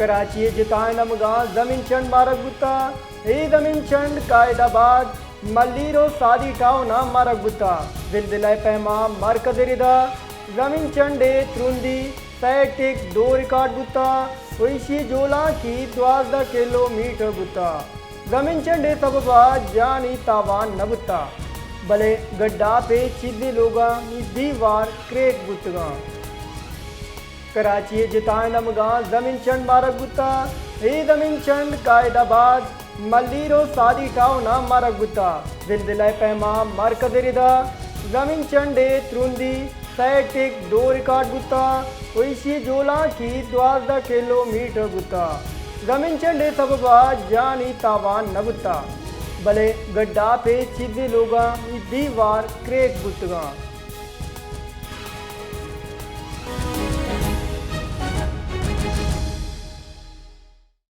کراچی ءِ جتائیں نیمگاں زمین چنڈ مارگ بوتگ۔ اے زمین چنڈ قائد آباد، ملیر ءُ سادی ٹاؤن ءَ مارگ بوتگ۔ زلزلہ ءِ پیما مرکز ءِ ردا زمین چنڈ ءِ ترندی سئے ٹک دو ریکارڈ بوتگ ءُ ایشی ءِ جولانکی دوازدہ کلومیٹر بوتگ۔ زمین چنڈ ءِ سبب ءَ جانی تاوان نہ بوتگ، بلے گڈاپ ءِ چیزے لوگانی دیوار کریک بوتگ اَنت۔ کراچی ءِ جتائیں نیمگاں زمین چنڈ مارگ بوتگ۔ اے زمین چنڈ قائد آباد، ملیر ءُ سادی ٹاؤن ءَ مارگ بوتگ۔ زلزلہ ءِ پیما مرکز ءِ ردا زمین چنڈ ءِ ترندی سئے ٹک دو ریکارڈ بوتگ ءُ ایشی ءِ جولانکی دوازدہ کلومیٹر بوتگ۔ زمین چنڈ ءِ سبب ءَ جانی تاوان نہ بوتگ، بلے گڈاپ ءِ چیزے لوگانی دیوار کریک بوتگ اَنت۔